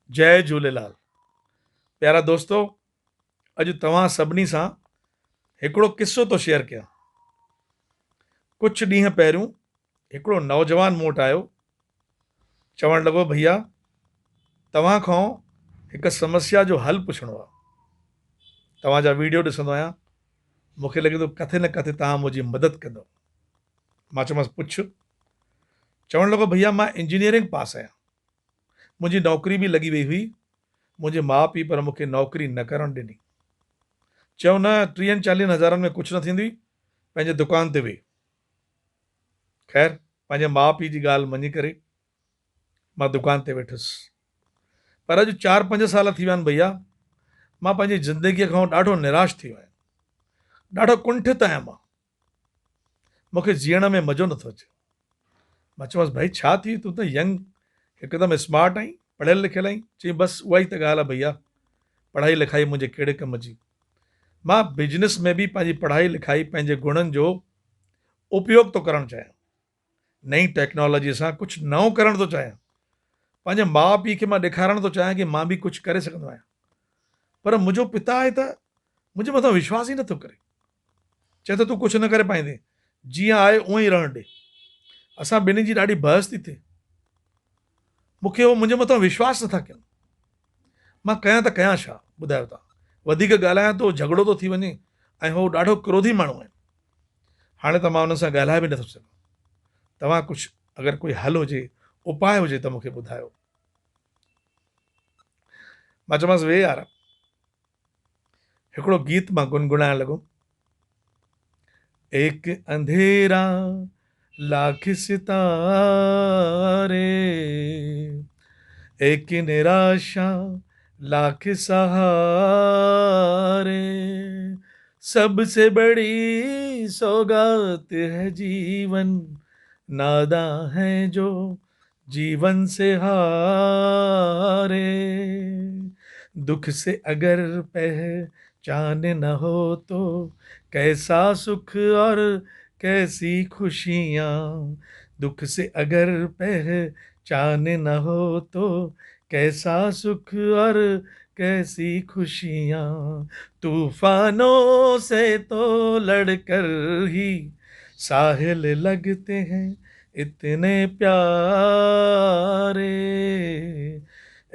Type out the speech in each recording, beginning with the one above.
جئي جهوليلال پيارا دوستو اڄ توهان سڀني سان هڪڙو قصو ٿو شيئر ڪيان. ڪجهه ڏينهن پهريون هڪڙو نوجوان مون وٽ آيو چوڻ لڳو ڀئيا توهان کان هڪ سمسيا جو حل پڇڻو آهي. توهان جا ويڊيو ڏسندو آهيان مون کي لڳي ٿو ڪٿي نه ڪٿي توهان منهنجي مدد ڪندو. مان چيومانس پڇ. چوڻ لڳو ڀئيا مان انجنيئرنگ پاس آهيان. منهنجي نوڪري به لڳي وئي هئي. منهنجي ماء پيء پر مون کي نوڪري نه ڪرڻ ڏني. چيو نه ٽيهن چاليهن هزارن ۾ ڪجهه نه ٿيندي پنهنجي دڪان تي ويهه. خير پنهنجي ماء پيء جي ڳالهه مڃي ڪري مان دڪان تي ويٺس. پر اڄ چار پنج سال ٿي ويا آهن ڀئيا مان پنهنجي زندگيء کان ڏاڍو نراش ٿي ويو آهيان. ڏاڍو ڪنٺت آهيان مان. مون کي جيئڻ ۾ مزو نٿو اچي. مان چيومانس ڀائي ڇا ٿي تون ته ينگ هڪدم اسمارٽ آهين پڙهيل لکيل آهين. چيائين بس اها ئي ته ڳالهه آهي ڀئيا پڙهائي لکائي منهنجي ڪهڙي ڪم جي. مان بزنس ۾ به پنهنجي پڙهائي لکائي پنهنجي گڻن جو اپيوگ ٿو ڪرڻ چاهيان. نئين ٽيڪنالاجي سان ڪجهه نئون ڪرڻ ٿو چاهيان. پنهنجي ماء پيء کي مان ڏيکارڻ ٿو چاهيان ڪي مان به ڪجهه ڪري سگهندو آهيان. پر منهنجو پتا آهي ته منهنجي مٿان وشواس ئي نٿو ڪري. چئي ٿو تون ڪجهه نه ڪري پائيندين. جيئن آهي اونئن ئي رهڻ ڏي. اسان ٻنهي جي ڏاڍي بحث ٿي ٿئي. مون کي هو منهنجي مٿان وشواس نٿا ڪن. مان ڪيان ته ڪيان ڇا؟ ٻڌايو توهان. وڌيڪ ڳالهايان ٿو جهڳڙو ٿو ٿي وڃي ۽ هو ڏاڍو ڪروڌي ماڻهو آهن. هاڻي ته مان انهن سان ڳالهائي به نٿو سگهان. توهان ڪجهه اگر ڪوئي حل هجي، اپاء هجي ته مون کي ٻڌايو. مان چيومانس ويهه يار. هڪڙو گيت مان گنگنائڻ لڳم. ايڪ انڌيرا لاک ستاري، ايڪ نراشا لاک سهاري، سب سي بڙي سوغات هي جيون، نادان هي جو جيون سي هاري، دک سي اگر پهچان نه هو تو، ڪيسا سک اور ڪيسي خوشيان، دک سي اگر پهچان نه هو تو، ڪيسا سک اور ڪيسي خوشيان، طوفانون سي تو لڙ ڪر هي، ساحل لگتي هين اتني پياري،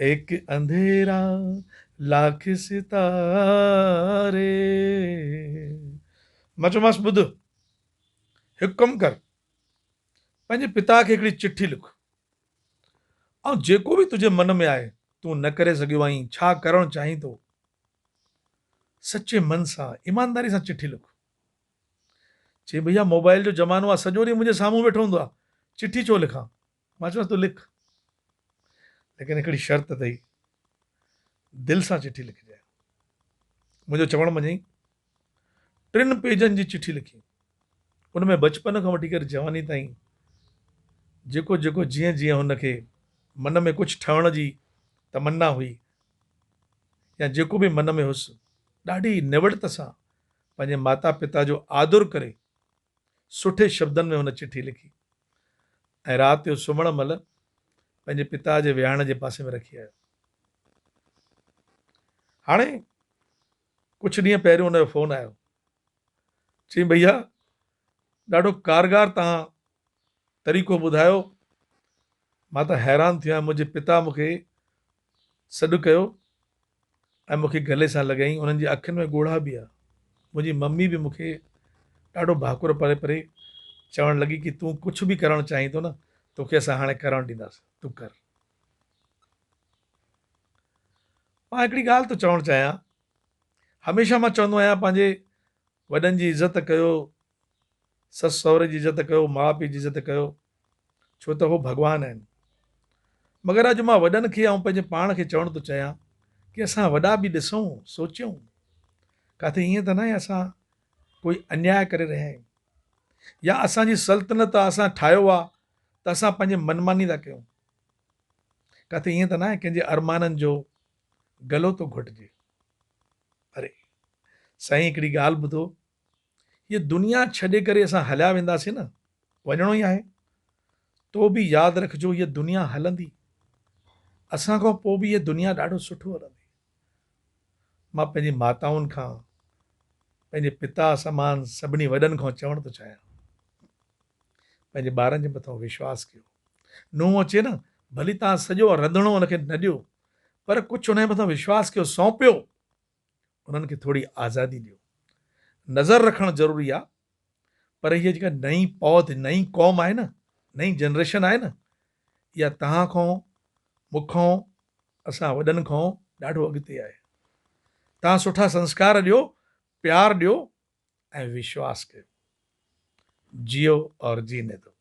ايڪ انڌيرا لاک ستاري. مان چيومانس ٻڌ، هڪ ڪم ڪر، پنهنجي پتا کي هڪڙي چٺي لک ۽ جيڪو به تنهنجي من ۾ آهي، تون نه ڪري سگهيو آهين، ڇا ڪرڻ چاهين ٿو، سچي من سان، ايمانداري سان چٺي لک. چي ڀئيا موبائل جو زمانو آ سڄو ڏينهن منهنجي سامهون ويٺو هوندو آ چٺي ڇو لکان؟ مان چيومانس تون لک ليڪن هڪڙي شرط اٿئي دل سان چٺي لکجانء. منهنجو چوڻ مڃيائين. ٽن پيجن جي چٺي لکي. ان ۾ بچپن کان وٺي ڪري جواني تائين جيڪو جيڪو جيئن جيئن هن کي من ۾ ڪجهه ٺهڻ جي تمنا هئي يا جيڪو به من ۾ هيس ڏاڍي نوڙت سان پنهنجي ماتا پتا جو آدر ڪري سٺي شبدن ۾ هن چٺي لکي ۽ رات جو سمهڻ مهل پنهنجي پتا جي ويهاڻ جي پاسي ۾ رکي آيو. هاڻي ڪجهه ڏينهن پهريون هن جو فون آيو. چيائين ڀئيا ڏاڍو ڪارگار توهان طريقو ٻڌايو مان ته حيران ٿي ويو آهيان منهنجي پتا مون کي سڏ ڪيو ۽ مون کي گلي سان لڳائين، انهن جي اکين ۾ ڳوڙها به ها. منهنجي ممي به مون کي ڏاڍو ڀاڪر پري پري چوڻ لڳي ڪي تون ڪجهه به ڪرڻ چاهين ٿو نه توکي اسان هاڻي ڪرڻ ڏينداسين، تون ڪر. مان هڪڙي ڳالهه ٿو چوڻ چاهيان، هميشه مان چوندو آهيان پنهنجي وڏن جي عزت ڪيو، سس سهري جي عزت ڪيو، ماء پيء جي عزت ڪيو، ڇو ته هو ڀڳوان آهن. مگر اڄ مان وڏن کي ۽ پنهنجي پاڻ کي چوڻ ٿو چاهيان ڪي اسان وڏا به ڏسون، سوچيون، ڪاٿي ائين ته ناهي اسان ڪوئي انياء ڪري رهيا آهيون يا اسان جي سلطنت آ، اسان ٺاهيو آ ته اسان پنهنجي منماني ٿا ڪيون. ڪاٿي ائين ته ناهي ڪنهن جي ارمانن جو گلو ٿو گهٽجي. اري سائين هڪڙي ڳالهه ٻڌو، هيء دنيا ڇڏي ڪري اسان هليا وينداسين نه، وڃڻو ئي آهي، تو به ياد رکجو هيء دنيا هلندي. اسان کان پوء به هيء دنيا ڏاڍو سٺو هلندي. مان پنهنجي ماتائن کان، پنهنجي پتا سمان سڀني وڏن کان چوڻ ٿو چاهيان، پنهنجي ٻارن جي مٿان وشواس ڪيو. نونهن اچي نه، ڀلي توهان سڄو رڌڻو ان کي نه ڏيو، پر ڪجهه ان جي مٿان وشواس ڪيو، سونپيو، انهن کي ٿوري آزادي ڏيو. نظر رکڻ ضروري آ، پر هيء جيڪا نئين پوڌ، نئين قوم آهي نه، نئين جنريشن آهي نه، اها توهان کان، مون کان، اسان وڏن کان ڏاڍو اڳتي آهي. توهان سٺا سنسڪار ڏيو، پيار ڏيو ۽ وشواس ڪيو. جيو اور جيني دو.